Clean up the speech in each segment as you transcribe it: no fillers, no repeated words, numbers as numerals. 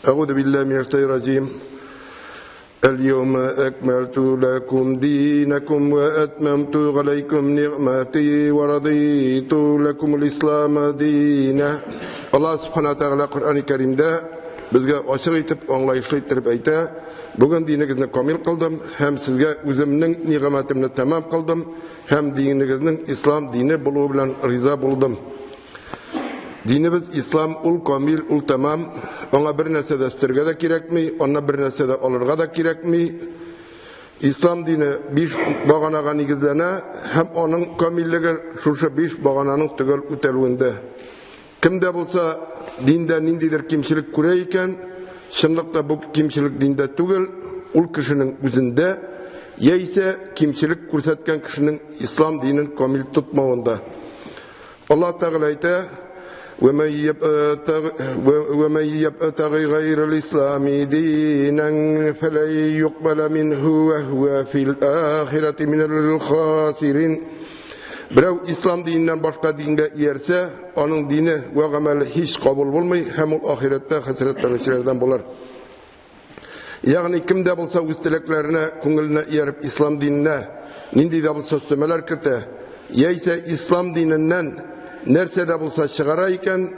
أعوذ بالله من الشيطان الرجيم. اليوم أكملت لكم دينكم وأتممت عليكم نعمتي ورضيت لكم الإسلام دينا. Аллаһ Субхана Тәгалә Коръәни Кәримдә безгә ачык итеп, аңлаешлы иттереп әйтә: Бүген динегезне камил кылдым һәм сезгә үземнең нигъмәтемне тәмам кылдым һәм динегезнең ислам дине булуы белән риза булдым. Динебез ислам, ул камил, ул тәмам. Аңа бер нәрсә дә өстәргә дә кирәкми, аннан бер нәрсә дә алырга да кирәкми. Ислам дине биш баганага нигезләнә һәм аның камиллеге шушы биш багананың төгәл үтәлүендә. Кем дә булса диндә ниндидер кимчелек күрә икән, чынлыкта бу кимчелек диндә түгел, ул кешенең үзендә, яисә кимчелек күрсәткән кешенең ислам динен камил тотмавында. Аллаһ Тәгалә әйтә: ومن يبتغي غير الإسلام دينا فلن يقبل منه وهو في الآخرة من الخاسرين. Берәү ислам диненнән башка дингә иярсә, аның дине вә гамәле һич кабул булмый һәм ул ахирәттә хәсрәтләнүчеләрдән булыр. Ягъни кем дә булса үз теләкләренә, күңеленә ияреп ислам диненә нинди дә булса өстәмәләр кертә, яисә ислам диненнән нәрсә дә булса чыгара икән,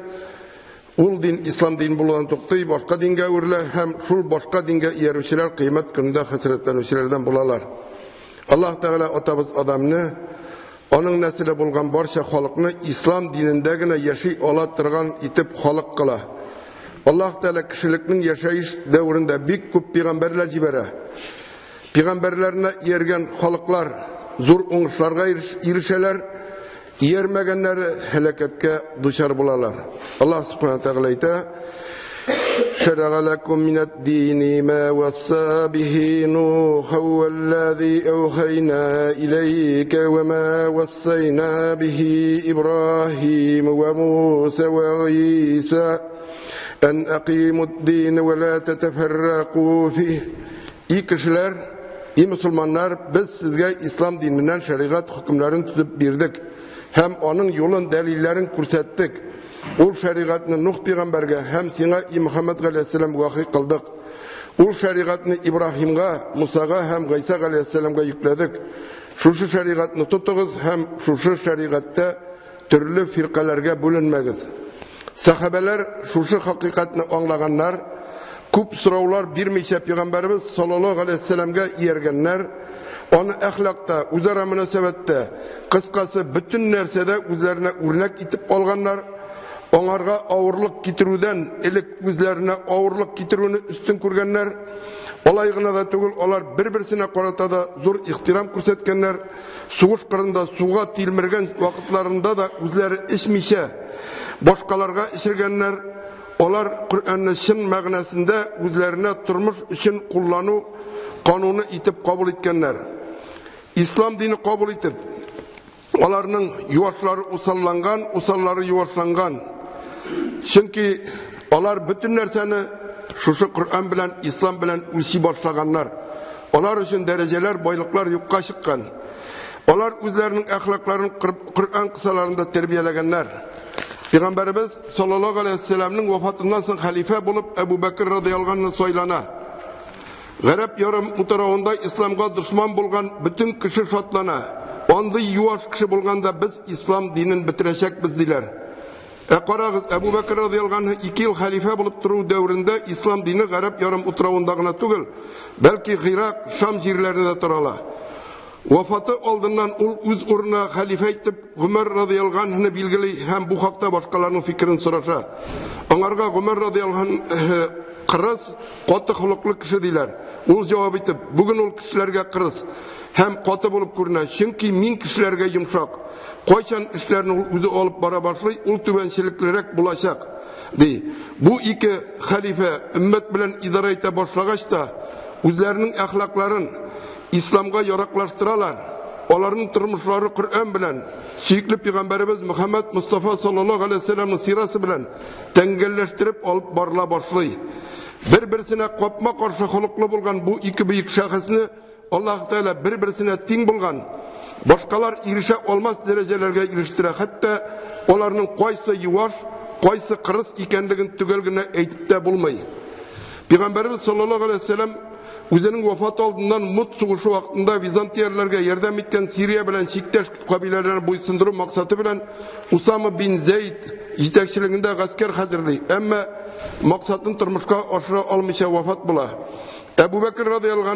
ул дин ислам дин булудан туктый, башка дингә әверелә һәм шул башка дингә иярүчеләр кыямәт көнендә хәсрәтләнүчеләрдән булалар. Аллаһ Тәгалә атабыз Адамны, аның нәселе булган барча халыкны ислам динендә генә яши ала торган итеп халык кыла. Аллаһ Тәгалә кешелекнең яшәеш дәверендә бик күп пәйгамбәрләр җибәрә. Пәйгамбәрләренә ияргән халыклар зур уңышларга ирешәләр, иярмәгәннәре һәлакәткә дучар булалар. Аллаһ Субхана Тәгалә әйтә: شرع لكم من الدين ما وصى به نوح والذي أوحينا إليك وما وصينا به إبراهيم وموسى وعيسى أن أقيموا الدين ولا تتفرقوا فيه. И кешеләр, и мөселманнар, без сезгә ислам диненнән шәригать хөкемнәрен төзеп бирдек һәм аның юлын, дәлилләрен күрсәттек. Ул шәригатьне Нух пәйгамбәргә һәм сиңа, и Мөхәммәд галәйһиссәлам, вахи кылдык. Ул шәригатьне Ибраһимга, Мусага һәм Гайса галәйһиссәламгә йөкләдек. Шушы шәригатьне тотыгыз һәм шушы шәригатьтә төрле фиркаләргә бүленмәгез. Сахабәләр шушы хакыйкатьне аңлаганнар, күп сораулар бирмичә пәйгамбәребез саллаллаһу алейһи вәсәлләмгә ияргәннәр, аны әхлакта, үзара мөнәсәбәттә, кыскасы бөтен нәрсәдә үзләренә үрнәк итеп алганнар. Аңарга авырлык китерүдән элек үзләренә авырлык китерүне өстен күргәннәр. Алай гына да түгел, алар бер-берсенә карата да зур ихтирам күрсәткәннәр. Сугыш кырында суга тилмергән вакытларында да үзләре эчмичә башкаларга эчергәннәр. Алар Коръәнне чын мәгънәсендә үзләренә тормыш өчен куллану кануны итеп кабул иткәннәр. Ислам дине кабул итеп, аларның юашлары усалланган, усаллары юашланган. Чөнки алар бөтен нәрсәне шушы Коръән белән, ислам белән үлчи башлаганнар. Алар өчен дәрәҗәләр, байлыклар юкка чыккан. Алар үзләренең әхлакларын Коръән кысаларында тәрбияләгәннәр. Пәйгамбәребез саллаллаһу алейһи вәсәлләмнең вафатыннан соң хәлифә булып Әбу Бәкр радыяллаһу анһу сайлана. Гарәп ярым утравында исламга дошман булган бөтен кеше шатлана. Андый юаш кеше булганда без ислам динен бетерәчәкбез диләр. Ә карагыз, Әбу Бәкр радыяллаһу анһу 2 ел хәлифә булып тору дәверендә ислам дине Гарәп ярым утравында гына түгел, бәлки Гыйрак, Шам җирләренә дә тарала. Вафаты алдыннан ул үз урынына хәлифә итеп Гомәр радыяллаһу анһуны билгели һәм бу хакта башкаларның фикерен сораша. Аңарга Гомәр радыяллаһу анһу кырыс, каты холыклы кеше диләр. Ул җавап итеп: "Бүген ул кешеләргә кырыс һәм каты булып күренә, чөнки мин кешеләргә йомшак. Кайчан эшләрне ул үзе алып бара башлый, ул түбәнчелеклерәк булачак", ди. Бу ике хәлифә өммәт белән идарә итә башлагач та үзләренең әхлакларын исламга яраклаштыралар. Аларның тормышлары Коръән белән, сөекле пәйгамбәребез Мөхәммәд Мустафа саллаллаһу алейһи вәсәлләмнең сирасы белән тәңгәлләштереп алып барыла башлый. Бер-берсенә капма-каршы холыклы булган бу ике бөек шәхесне Аллаһ Тәгалә бер-берсенә тиң булган, башкалар ирешә алмас дәрәҗәләргә ирештерә. Хәтта аларның кайсы юаш, кайсы кырыс икәнлеген төгәл генә әйтеп тә булмый. Пәйгамбәребез саллаллаһу алейһи ва сәлләм үзенең вафаты алдыннан Мут сугышы вакытында византияләргә ярдәм иткән Сирия белән чиктәш кабиләләрен буйсындыру максаты белән Усама бин Зәйд җитәкчелегендә гаскәр хәзерли, әмма максатын тормышка ашыра алмыйча вафат була. Әбу Бәкер радыяллаһу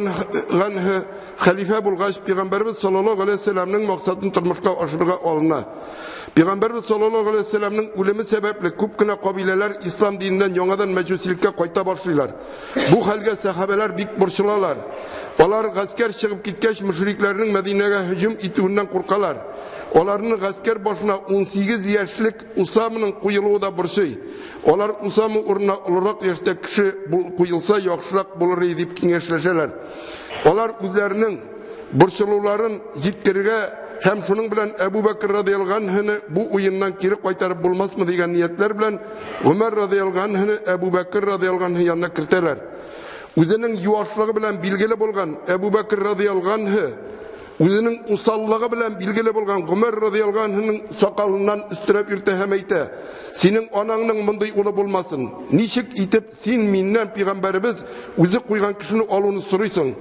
анһу хәлифә булгач, Пәйгамбәребез саллаллаһу алейһи ва сәлләмнең максатын тормышка ашырырга алына. Пәйгамбәребез саллаллаһу алейһи ва сәлләмнең үлеме сәбәпле күп кенә кабиләләр ислам диненнән яңадан мәҗүсилеккә кайта башлыйлар. Бу хәлгә сәхабәләр бик борчылалар. Алар гаскәр чыгып киткәч, мөшрикләрнең Мәдинәгә һөҗүм итүеннән куркалар. Аларны гаскәр башына 18 яшьлек Усамның куелуы да борчый. Алар Усама урынына олырак яшьтә кеше куелса яхшырак булыр иде дип киңәшләшәләр. Алар үзләренең борчылуларын җиткерергә һәм шуның белән Әбу Бәкер радыяллаһу анһуны бу уеннан кире кайтарып булмасмы дигән ниятләр белән Гомәр радыяллаһу анһуны Әбу Бәкер радыяллаһу анһу янына кертәләр. Үзенең юашлыгы белән билгеле булган Әбу Бәкер радыяллаһу анһу үзенең усаллыгы белән билгеле булган Гомәр радыяллаһу анһуның сакалыннан өстерәп йөртә һәм әйтә: "Синең анаңның мондый улы булмасын. Ничек итеп син миннән пәйгамбәребез үзе куйган кешене алуны сорыйсың?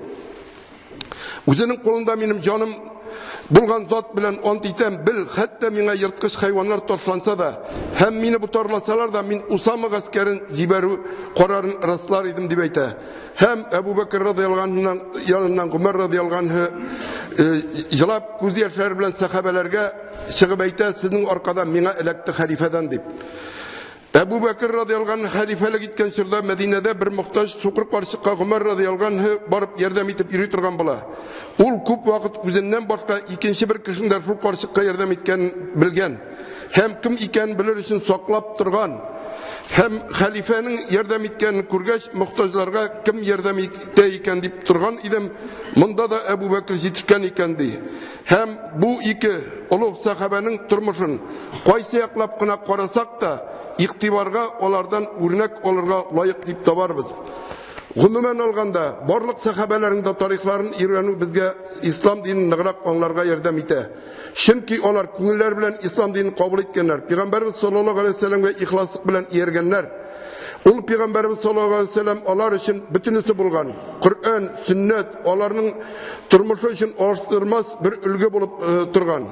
Үзенең кулында минем җаным булган зат белән ант итәм, бел, хәтта миңа ерткыч хайваннар ташланса да һәм мине ботарласалар да, мин Усама гаскәрен җибәрү карарын раслар идем", дип әйтә. Һәм Әбу Бәкер радыяллаһу анһуның яныннан Гомәр радыяллаһу анһу җылап күз яшьләре белән сәхабәләргә чыгып әйтә: "Сезнең аркада миңа эләкте хәлифәдән", дип. Әбу Бәкер радыяллаһу анһу хәлифәлек иткән чорда Мәдинәдә бер мохтаҗ сукыр карчыкка Гомәр радыяллаһу анһу барып ярдәм итеп йөри торган була. Ул күп вакыт үзеннән башка икенче бер кешенең дә шул карчыкка ярдәм иткәнен белгән һәм кем икәнен белер өчен саклап торган. Һәм хәлифәнең ярдәм иткәнен күргәч, мохтаҗларга кем ярдәм итә икән дип торган идем, монда да Әбу Бәкер җитешкән икән, ди. Һәм бу ике олуг сәхабәнең тормышын кайсы яклап кына карасак та, игътибарга алардан үрнәк алырга лаек дип табарбыз. Гомумән алганда, барлык сәхабәләрнең дә тарихларын өйрәнү безгә ислам динен ныграк аңларга ярдәм итә. Чөнки алар күңелләре белән ислам динен кабул иткәннәр, Пәйгамбәрбез саллаллаһу алейһи ва сәлләмгә ихласлык белән ияргәннәр. Ул Пәйгамбәрбез саллаллаһу алейһи ва сәлләм алар өчен бөтенесе булган. Коръән, сөннәт аларның тормышы өчен алыштырмас бер өлге булып торган.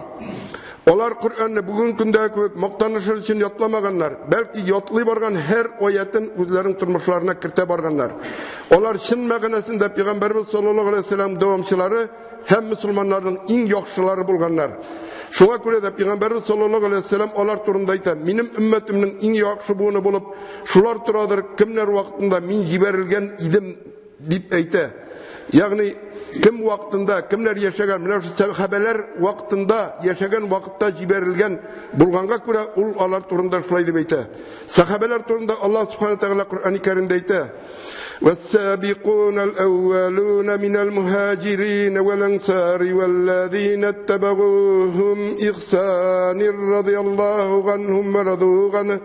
Алар Коръәнне бүгенге көндәге кебек мактанышыр өчен ятламаганнар, бәлки ятлый барган һәр аятен үзләренең тормышларына кертә барганнар. Алар чын мәгънәсендә Пәйгамбәрбез саллаллаһу алейһи ва сәлләм дәвамчылары һәм мөселманнарның иң яхшылары булганнар. Шуңа күрә дә Пәйгамбәрбез саллаллаһу алейһи ва сәлләм алар турында әйтә: "Минем өммәтемнең иң яхшы буыны булып шулар торадыр, кемнәр вакытында мин җибәрелгән идем", дип әйтә. Ягъни кем вакытында, кемнәр яшәгән, менә шул сәхабәләр вакытында яшәгән вакытта җибәрелгән булганга күрә ул алар турында шулай дип әйтә. Сәхабәләр турында Аллаһ субхана тәгалә Коръәни Кәримдә әйтә: "Вассабикун ал-әввалун минал муһаҗирин вал ансари валлазина иттабагухум ихсанир радияллаһу анһум ва раду анху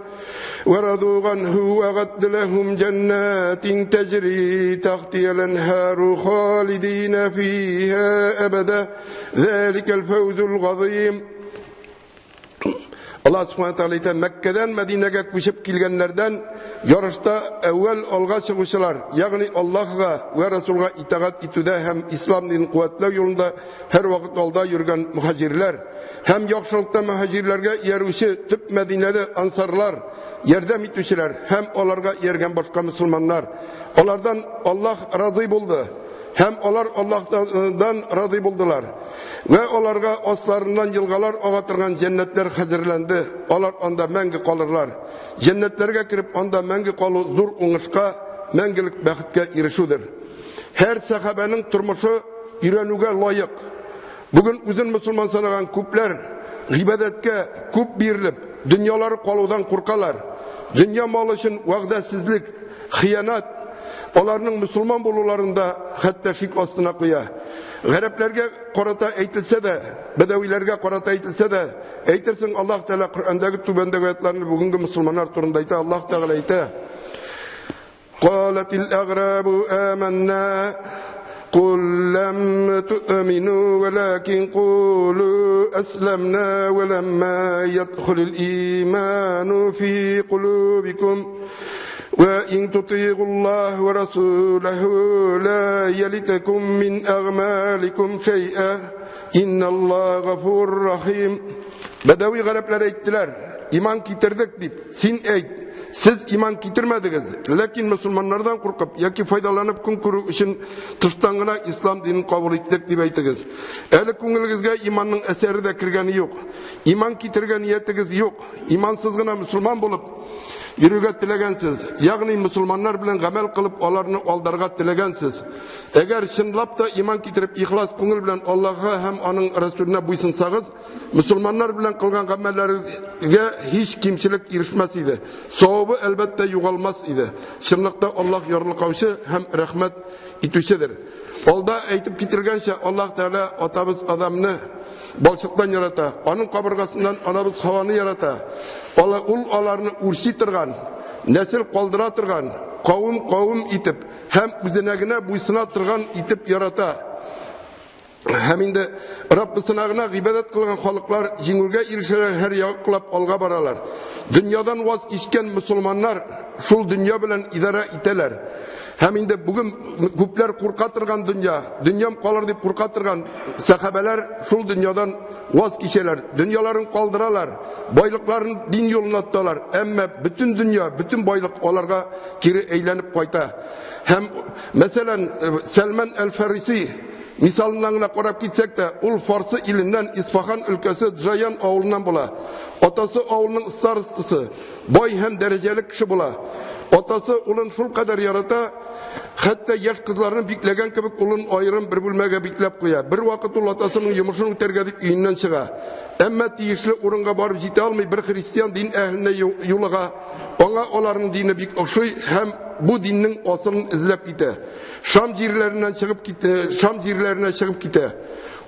ورضوا عنه وأعد لهم جنات تجري تحتها الأنهار خالدين فيها أبدا ذلك الفوز العظيم. Аллаһ субхана тәгалә әйтә: Мәккәдән Мәдинәгә күчеп килгәннәрдән ярышта әүвәл алга чыгучылар, ягъни Аллаһга вә Расулга итагать итүдә һәм ислам динен куәтләү юлында һәрвакыт алда йөргән мөһаҗирләр һәм яхшылыкта мөһаҗирләргә иярүче төп мәдинәле ансарлар, ярдәм итүчеләр һәм аларга ияргән башка мөселманнар. Алардан Аллаһ разый булды һәм алар Аллаһтан разый булдылар. Вә аларга асларыннан елгалар ага торган җәннәтләр хәзерләнде. Алар анда мәңге калырлар. Җәннәтләргә кереп анда мәңге калу зур уңышка, мәңгелек бәхеткә ирешүдер. Һәр сәхабәнең тормышы өйрәнүгә лаек. Бүген үзен мөселман санаган күпләр гыйбадәткә күп бирелеп, дөньялары калудан куркалар. Дөнья малы өчен вәгъдәсезлек, хыянат аларның мөселман булуларын да хәтта шик астына куя. Гарәпләргә карата әйтелсә дә, бәдәвиләргә карата әйтелсә дә, әйтерсең Аллаһ Тәгалә Коръәндәге түбәндәге аятларны бүгенге мөселманнар турында әйтә. Аллаһ Тәгалә әйтә: قالت الأغراب آمنا قل لم تؤمنوا ولكن قولوا أسلمنا ولما يدخل الإيمان في قلوبكم. وإن تطيعوا الله ورسوله لا يلتكم من أعمالكم شيئا إن الله غفور رحيم. Бәдәви гарәпләр әйттеләр, иман китердек дип, син әйт, сез иман китермәдегез, ләкин мөселманнардан куркып яки файдаланып көн күрү өчен тыштан гына ислам динен кабул иттек дип әйтегез. Әле күңелегезгә иманның әсәре дә кергәне юк. Иман китергән ниятегез юк. Имансыз гына мөселман булып йөрергә теләгәнсез. Ягъни мөселманнар белән гамәл кылып аларны алдарга теләгәнсез. Әгәр чынлап та иман китереп ихлас күңел белән Аллаһка һәм аның Расулына буйсынсагыз, мөселманнар белән кылган гамәлләрегезгә һич кимчелек ирешмәс иде. Савабы әлбәттә югалмас иде. Чынлыкта Аллаһ ярлыкаучы һәм рәхмәт итүчедер. Алда әйтеп кителгәнчә, Аллаһ Тәгалә атабыз Адамны балчыктан ярата, аның кабыргасыннан анабыз Хаваны ярата. Ул аларны үрчи торган, нәсел калдыра торган, кавым-кавым итеп һәм үзенә генә буйсына торган итеп ярата. Һәм инде Раббысына гына гыйбадәт кылган халыклар җиңүгә ирешәләр, һәр яклап алга баралар. Дөньядан ваз кичкән мөселманнар шул дөнья белән идарә итәләр. Һәм инде бүген күпләр курка торган дөнья, дөньям калыр дип курка торган сәхабәләр шул дөньядан ваз кичәләр, дөньяларын калдыралар, байлыкларын дин юлына тоталар. Әмма бөтен дөнья, бөтен байлык аларга кире әйләнеп кайта. Һәм мәсәлән, Сәлман әл-Фариси мисалыннан гына карап китсәк тә, ул Фарсы иленнән Исфахан өлкәсе Джаян авылыннан була. Атасы авылның старостасы, бай һәм дәрәҗәле кеше була. Атасы улын шул кадәр ярата, хәтта яшь кызларны бикләгән кебек улын аерым бер бүлмәгә бикләп куя. Бер вакыт ул атасының йомышын үтәргә дип өеннән чыга. Әмма тиешле урынга барып җитә алмый, бер христиан дин әһеленә юлыга. Аңа аларның дине бик ошый һәм бу диннең асылын эзләп китә. Шам җирләреннән чыгып китә, Шам җирләренә чыгып китә.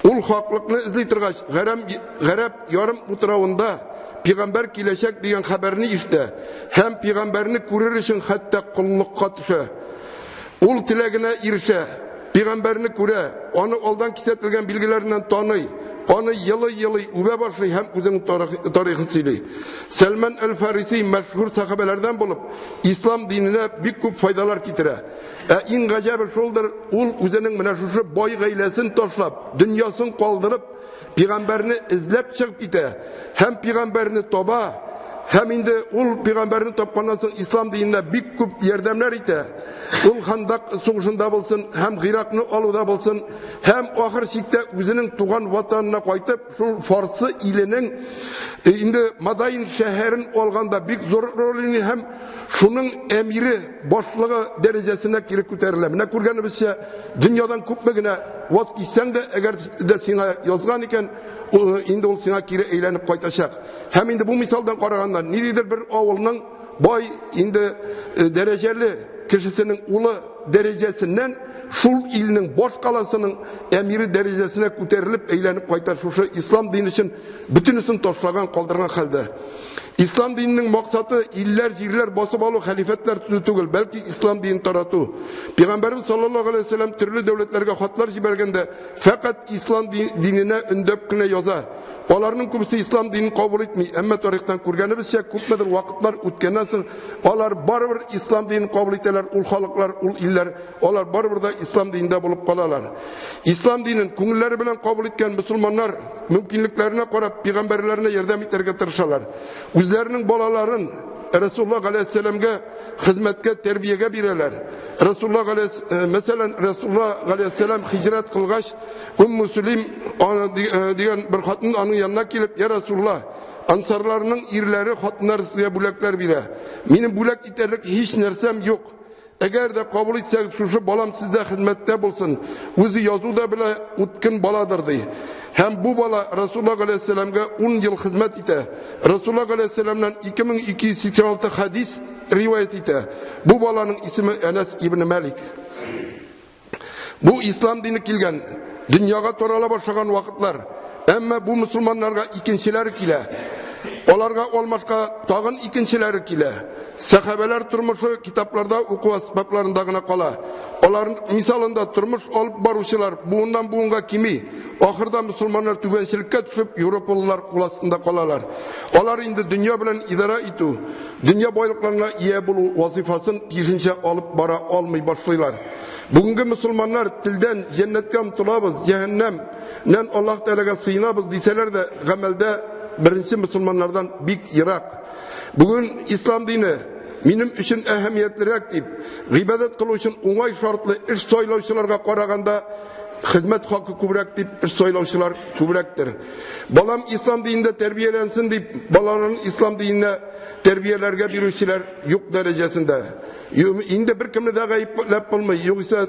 Ул хаклыкны эзли торгач, Гарәп ярым утравында пигамбәр киләчәк дигән хәбәрне ишетә һәм пигамбәрне күрер өчен хәтта коллыкка төшә. Ул теләгенә ирешә, пигамбәрне күрә, аны алдан кисәтелгән билгеләреннән таный, аны елый-елый үбә башлый һәм үзенең тарихын сөйли. Сәлман әл-Фариси мәшһүр сәхабәләрдән булып, ислам диненә бик күп файдалар китерә. Ә иң гаҗәбе шулдыр, ул үзенең менә шушы бай гаиләсен ташлап, дөньясын калдырып, пигамбәрне эзләп чыгып китә һәм пигамбәрне таба. Һәм инде ул пигамбәрне тапканнан соң ислам диненә бик күп ярдәмнәр итә. Ул Хандак сугышында булсын, һәм Гыйракны алуда булсын, һәм ахыр чиктә үзенең туган ватанына кайтып, шул Фарсы иленең инде Мадаин шәһәрен алганда бик зур роль уйный һәм шуның әмире, башлыгы дәрәҗәсенә кире күтәрелә. Менә күргәнебезчә, дөньядан күпме генә ваз кичсәң дә, әгәр дә сиңа язган икән, инде ул сиңа кире әйләнеп кайтачак. Һәм инде бу мисалдан караганда, ниндидер бер авылның бай инде дәрәҗәле кешесенең улы дәрәҗәсеннән шул илнең баш каласының әмире дәрәҗәсенә күтәрелеп әйләнеп кайта шушы ислам дине өчен бөтенесен ташлаган, калдырган хәлдә. Ислам диненең максаты илләр, җирләр басып алу, хәлифәтләр төзү түгел, бәлки ислам динен тарату. Пәйгамбәрбез саллаллаһу алейһи ва сәлләм төрле дәүләтләргә хатлар җибәргәндә фәкать ислам диненә өндәп кенә яза. Аларның күбесе ислам динен кабул итми, әмма тарихтан күргәнебезчә, күпмедер вакытлар үткәннән соң алар барыбер ислам динен кабул итәләр, ул халыклар, ул илләр, алар барыбер да ислам динендә булып калалар. Ислам динен күңелләре белән кабул иткән мөселманнар мөмкинлекләренә карап пәйгамбәрләренә ярдәм итәргә тырышалар. Үзләренең балаларын Расулуллаһ галәйһиссәламгә хезмәткә, тәрбиягә бирәләр. Расулуллаһ мәсәлән, Расулуллаһ галәйһиссәлам хиҗрәт кылгач, Умму Сулим дигән бер хатын аның янына килеп, "Я Расулуллаһ, ансарларның ирләре хатыннар сезгә бүләкләр бирә. Минем бүләк итәрлек һич нәрсәм юк. Әгәр дә кабул итсәгез, шушы балам сездә хезмәттә булсын. Үзе язу да белә, үткен баладыр", ди. Һәм бу бала Расулуллаһ галәйһиссәламгә 10 ел хезмәт итә. Расулуллаһ галәйһиссәламнән 2286 хадис риваять итә. Бу баланың исеме Әнәс ибн Малик. Бу ислам дине килгән, дөньяга тарала башлаган вакытлар. Әмма бу мөселманнарга икенчеләре килә. Аларга алмашка тагын икенчеләре килә. Сәхабәләр тормышы китапларда уку әсбапларында гына кала. Алар мисалында тормыш алып баручылар буыннан буынга кими. Ахырда мөселманнар түбәнчелеккә төшеп, европалылар кул астында калалар. Алар инде дөнья белән идарә итү, дөнья байлыкларына ия булу вазифасын тиешенчә алып бара алмый башлыйлар. Бүгенге мөселманнар телдән җәннәткә омтылабыз, җәһәннәмнән Аллаһ Тәгаләгә сыенабыз дисәләр дә, гамәлдә беренче мөселманнардан бик ерак. Бүген ислам дине минем өчен әһәмиятлерәк дип, гыйбадәт кылу өчен уңай шартлы эш сайлаучыларга караганда хезмәт хакы күбрәк дип эш сайлаучылар күбрәктер. Балам ислам динендә тәрбияләнсен дип, балаларын ислам диненә тәрбияләргә бирүчеләр юк дәрәҗәсендә. Инде беркемне дә гаепләп булмый. Югыйсә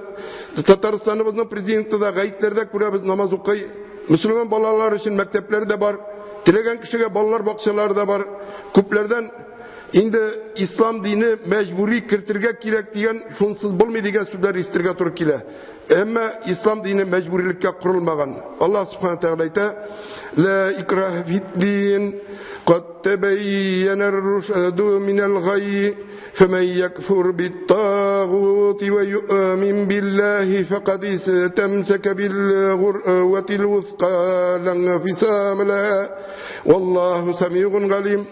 Татарстаныбызның президенты да гаетләрдә күрәбез, намаз укый. Мөселман балалар өчен мәктәпләр дә бар. Теләгән кешегә балалар бакчалары да бар. Күпләрдән инде ислам дине мәҗбүри кертергә кирәк дигән, шунсыз булмый дигән сүзләр ишетергә туры килә. Әмма ислам дине мәҗбүрилеккә корылмаган. Аллаһ субхана тәгалә әйтә: "Ла икраһ фид-дин, кад табайяна ар-рушду минал гайй, фаман якфур бит-тагути ва ю'мин биллаһи факад истамсака бил-гурватил вусqa ла инфисама лаха, валлаһу самигун галим."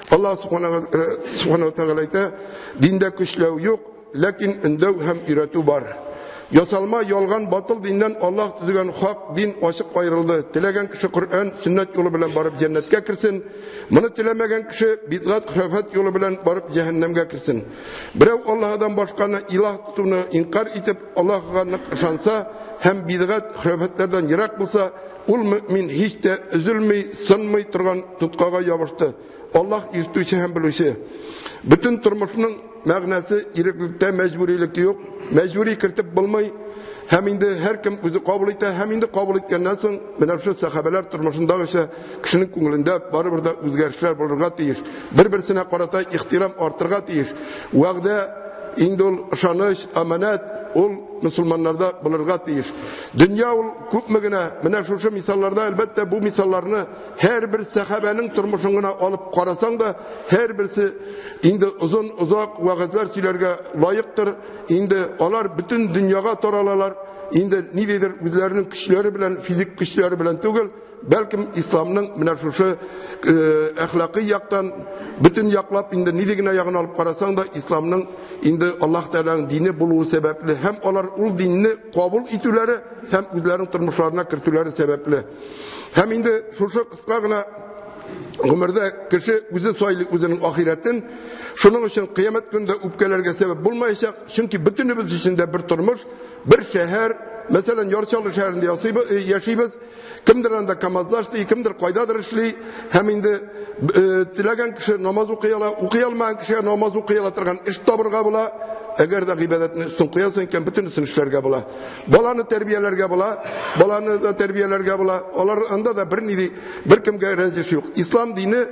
Аллаһ субхана тәгалә әйтә: "Диндә көчләү юк, ләкин өндәү һәм өйрәтү бар." Ясалма ялган батыл диннән Аллаһ төзегән хак дин ачык аерылды. Теләгән кеше Коръән, сөннәт юлы белән барып җәннәткә керсен. Моны теләмәгән кеше бидгать, хөрәфәт юлы белән барып җәһәннәмгә керсен. Берәү Аллаһыдан башканы илаһ тотуны инкар итеп, Аллаһыга нык ышанса һәм бидгать, хөрәфәтләрдән ерак булса, ул мөмин һич тә өзелми, сынмый торган тоткага ябышты. Аллаһ ишетүче һәм белүче. Бөтен тормышның мәгънәсе иреклектә, мәҗбүрилек юк. Мәҗбүри кертеп булмый. Һәм инде һәркем үзе кабул итә, һәм инде кабул иткәннән соң менә шул сәхабәләр тормышындагыча кешенең күңелендә барыбер дә үзгәрешләр булырга тиеш. Бер-берсенә карата ихтирам артырга тиеш. Вәгъдә инде ул ышаныч, аманат, ул мөселманнарда булырга тиеш. Дөнья ул күпме генә, менә шушы мисалларда, әлбәттә, бу мисалларны һәрбер сәхабәнең тормышын гына алып карасаң да, һәрберсе инде озын-озак вәгазьләр сөйләргә лаектыр. Инде алар бөтен дөньяга таралалар. Инде ниндидер үзләренең көчләре белән, физик көчләре белән түгел, бәлкем исламның менә шушы әхлакый яктан бөтен яклап инде нинди генә ягын алып карасаң да, исламның инде Аллаһ Тәгаләнең дине булуы сәбәпле һәм алар ул динне кабул итүләре һәм үзләренең тормышларына кертүләре сәбәпле. Һәм инде шушы кыска гына гомердә кеше үзе сайлый үзенең ахирәтен. Шуның өчен кыямәт көнендә үпкәләргә сәбәп булмаячак, чөнки бөтенебез өчен дә бер тормыш, бер шәһәр. Мәсәлән, Яр Чаллы шәһәрендә яшибез. Кемдер анда КАМАЗда эшли, кемдер кайдадыр эшли, һәм инде теләгән кеше намаз укый ала, укый алмаган кешегә намаз укый ала торган эш табырга була. Әгәр дә гыйбадәтне өстен куясың икән, бөтенесен эшләргә була. Баланы тәрбияләргә була, баланы да тәрбияләргә була. Алар анда да бернинди беркемгә рәнҗеш юк. Ислам дине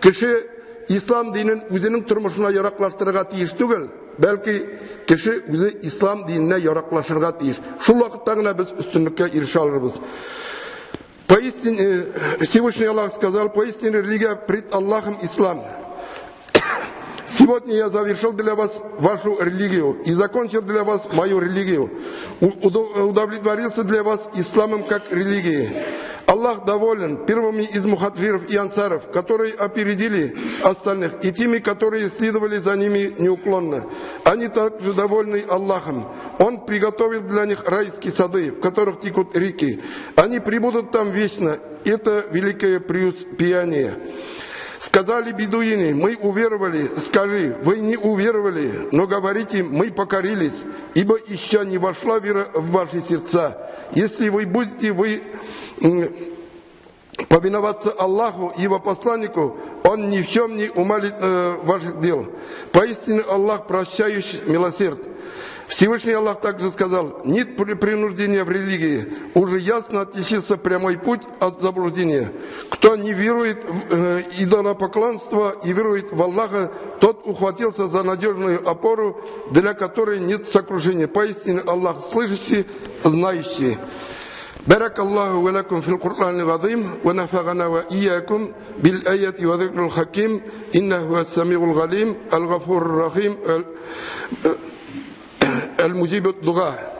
кеше ислам динен үзенең тормышына яраклаштырырга тиеш түгел, бәлки кеше үзе ислам диненә яраклашырга тиеш. Шул вакытта гына без өстенлеккә ирешә алырбыз. Поистине, Всевышний Аллах сказал: поистине религия пред Аллахом ислам. Сегодня я завершил для вас вашу религию и закончил для вас мою религию. Удовлетворился для вас исламом как религией. Аллах доволен первыми из мухаджиров и ансаров, которые опередили остальных, и теми, которые следовали за ними неуклонно. Они также довольны Аллахом. Он приготовил для них райские сады, в которых текут реки. Они пребудут там вечно. Это великое преуспеяние. Сказали бедуины: мы уверовали. Скажи: вы не уверовали, но говорите: мы покорились, ибо еще не вошла вера в ваши сердца. Если вы будете повиноваться Аллаху и его посланнику, он ни в чем не умалит ваших дел. Поистине Аллах прощающий, милосерд. Всевышний Аллах также сказал: нет принуждения в религии, уже ясно отличился прямой путь от заблуждения. Кто не верует в идолопоклонство и верует в Аллаха, тот ухватился за надежную опору, для которой нет сокрушения. Поистине Аллах слышащий, знающий. بارك الله ولكم في القرآن العظيم ونفعنا وإياكم بالآية وذكر الحكيم إنه هو السميع العليم الغفور الرحيم المجيب الدعاء.